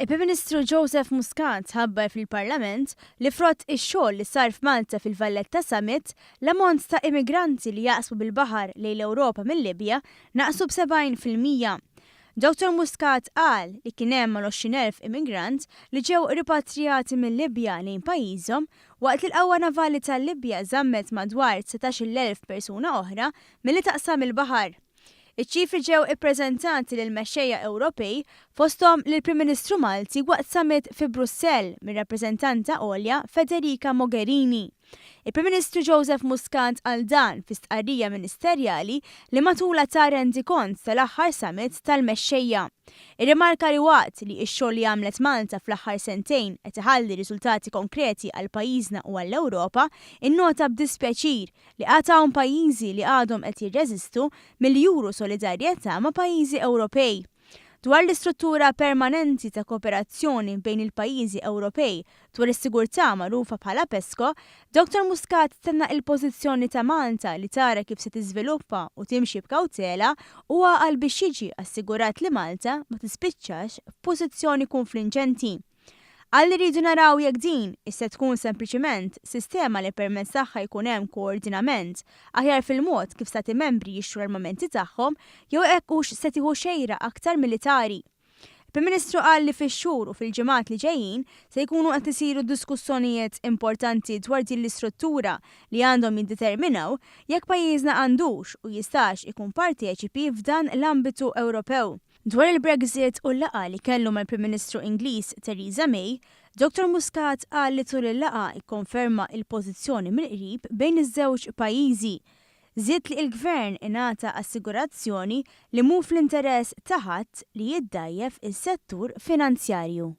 Il-Prim Ministru Joseph Muscat ħabbar fil-Parlament li frott ix-xogħol li sar f'Malta fil-Valletta Summit, l-ammont ta' immigranti li jaqsmu bil-baħar lejn l-Ewropa mil-Libja naqsu b'70%. Dottor Muscat qal li kien hemm mal-20,000 immigrant li ġew ripatrijati mil-Libja lejn pajjiżhom waqt li l-qawwa navali tal-Libja żammet madwar 19,000 persuna oħra milli taqsam il-baħar. Iċ-ċifri ġew ippreżentati lill-mexxejja Ewropej, fosthom lill-Prim Ministru Malti waqt summit fi Brussell mir-Rappreżentanta Għolja Federica Mogherini. Il-Prim Ministru Joseph Muscat qal dan fi stqarrija ministerjali li matulha ta rendikont tal-aħħar summit tal-mexxejja. Irrimarka li waqt li x-xogħol li għamlet Malta fl-aħħar sentejn qed iħalli riżultati konkreti għal pajjiżna u għall-Ewropa, innota b'dispjaċir li għad hawn pajjiżi li għadhom qed jirreżistu milli juru solidarjetà ma' pajjiżi Ewropej. Dwar l-istruttura permanenti ta' kooperazzjoni bejn il-pajjiżi Ewropej dwar is-sigurtà magħrufa bħala PESCO, Dottor Muscat tenna il-pożizzjoni ta' Malta li tara kif se tiżviluppa u timxi b'kawtela u għaqal biex jiġi assigurat li Malta ma tispiċċax f'pożizzjoni kunflinġenti. Qal li rridu naraw jekk din hix se tkun sempliċiment sistema li permezz tagħha jkun hemm koordinament aħjar fil-mod kif stati membri jixtru l-armamenti tagħhom jew hekk hux se tieħu xejra aktar militari. Il-Prim Ministru qal li fix-xhur u fil-ġimgħat li ġejjin se jkunu qed isiru diskussjonijiet importanti dwar din l-istruttura li għandhom jiddeterminaw jekk pajjiżna għandux u jistax ikun parteċipi f'dan l-ambitu Ewropew. Dwar il-Brexit u l-laqgħa li kellu mal-Prim Ministru Ingliż Theresa May, Dottor Muscat qal li tul il-laqgħa kkonferma l-pożizzjoni mill-qrib bejn iż-żewġ pajjiżi. Żied li il-Gvern ingħata assigurazzjoni li mhu fl-interess ta' ħadd li jiddgħajjef is-settur finanzjarju.